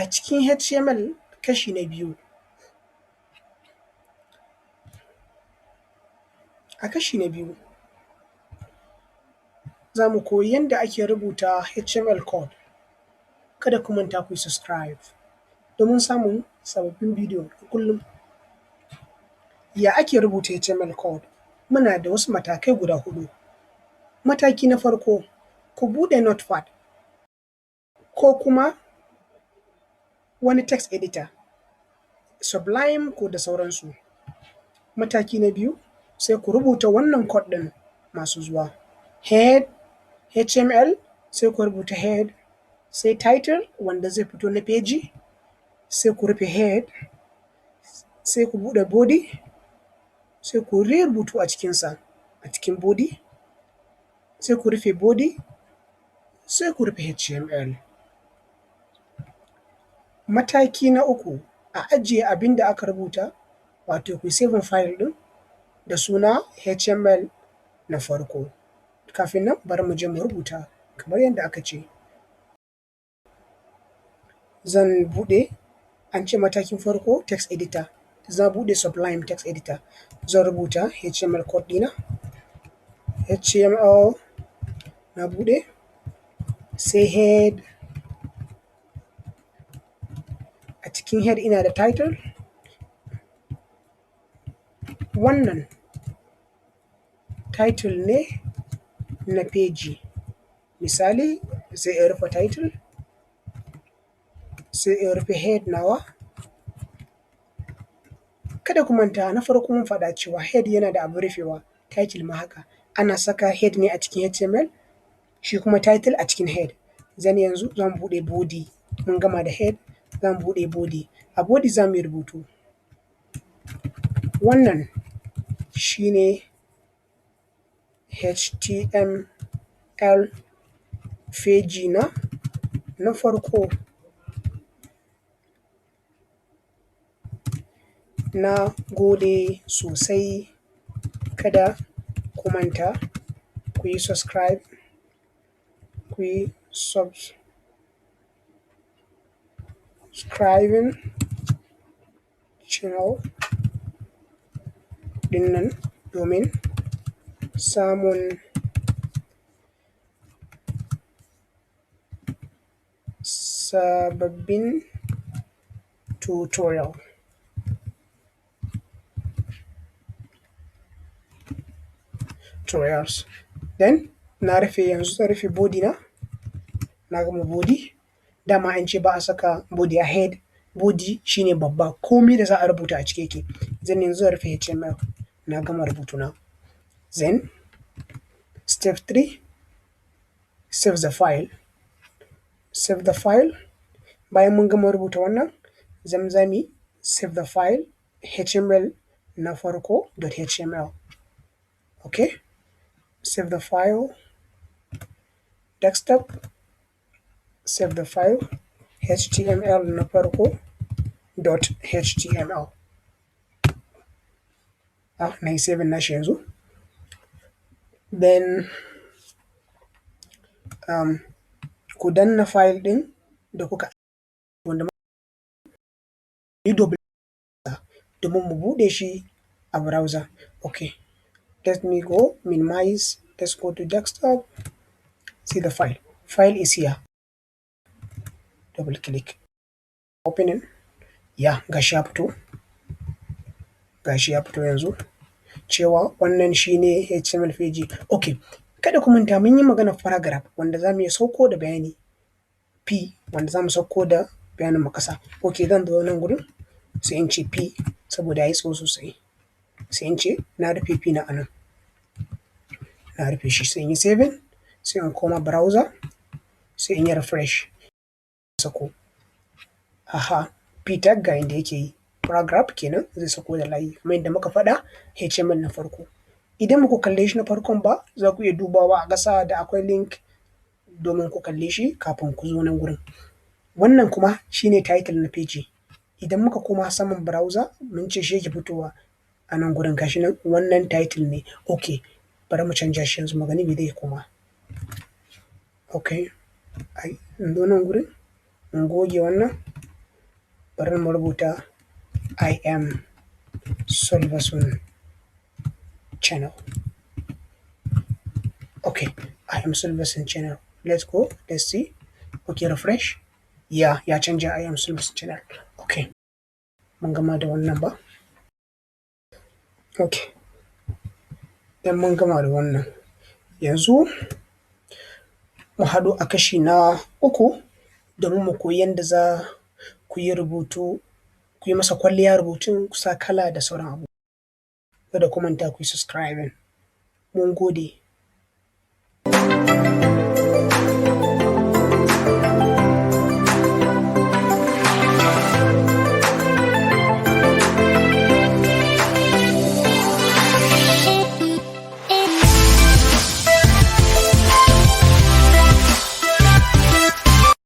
A cikin HTML kashi na biyu. A kashi na biyu za mu koyi yanda ake rubuta HTML code. Kada ku manta ku yi subscribe domin samun sababbin bidiyo kullum. Ya ake rubuta HTML code? Muna da wasu matakai guda huɗu. Mataki na farko, ku buɗe notepad ko kuma wani text editor, Sublime ko da sauransu. Mataki na biyu, sai ku rubuta wannan code ɗin masu zuwa: head HTML, sai ku rubuta head, sai title wanda zai fito na feji, sai ku rufe head, sai ku buɗe body, sai ku yi rubutu a cikinsa, a cikin body, sai ku rufe body, sai ku rufe HTML. Mataki na uku, a ajiye abin da aka rubuta, wato ku yi saving file ɗin da suna HTML na farko. Kafin nan, bari mu je mu rubuta kamar yadda aka ce. Zan buɗe, an ce matakin farko text editor, zan buɗe Sublime Text Editor, zan rubuta HTML code ɗina, HTML na buɗe, sai head, a cikin head ina da title, wannan title ne na feji, misali sai in rufe title, sai in rufe head nawa. Kada ku manta, na farko mun faɗa cewa head yana da abin rufewa, title ma haka. Ana saka head ne a cikin HTML, shi kuma title a cikin head. Then yanzu zan buɗe body, mun gama da head, zan buɗe body. A body za mu yi rubutu. Wannan shi ne HTML feji na farko. Na gode sosai, kada ku manta ku yi subscribe, ku yi subscribing channel ɗin nan domin samun sababbin tutorial. Tutorials. Then na rufe, yanzu zan rufe body na, na gama body. Dama an ce ba a saka body a head, body shi ne babba, komai da za a rubuta a ciki yake. Then yanzu zan rufe HTML, na gama rubutuna. Then step 3, save the file. Save the file. Bayan mun gama rubuta wannan, zan za mu yi save the file HTML na farko .html. Okay, save the file, desktop, save the file HTML na farko .html. Ah, na yi saving nashi yanzu. Then ku danna file ɗin da kuka wanda yi double domin mu buɗe shi a browser. Okay, let me go minimize, let's go to desktop, see the file. File is here. Double click. Opening. Ya, gashi ya fito. Gashi ya fito yanzu. Cewa wannan shi ne HTML page. Okay, kada ku manta mun yi maganar paragraph wanda za mu iya sauko da bayani P, wanda za mu sauko da bayanin mu ƙasa. Okay, zan zo nan gurin sai in ce P saboda ya yi tsawo sosai. Sai in ce na rufe P na a nan. Na rufe shi, sai in yi saving, sai in koma browser, sai in yi refresh. Sako. Aha, P tag ga inda yake yi. Paragraph kenan zai sako da layi kamar yadda muka faɗa HTML na farko. Idan ba ku kalle shi na farkon ba, za ku iya dubawa a ƙasa da akwai link domin ku kalle shi kafin ku zo nan gurin. Wannan kuma shi ne title na feji. Idan muka koma saman browser, mun ce shi yake fitowa a nan gurin, gashi nan wannan title ne. Okay, bari mu canja shi yanzu mu gani me zai koma. Okay, ai in zo nan gurin in goge wannan. Bari mu rubuta "I am Solverson channel". Okay, "I am Solverson channel". Let's go, let's see. Okay, refresh. Yeah, ya canja, "I am Solverson channel". Okay, mun gama da wannan ba? Okay, dan mun gama da wannan. Yanzu mu haɗu a kashi na uku domin mu koyi yanda za ku yi rubutu, ku yi masa kwalliya rubutun, ku sa kala da sauran abubuwa. Kada ku manta ku yi subscribing. Mun gode.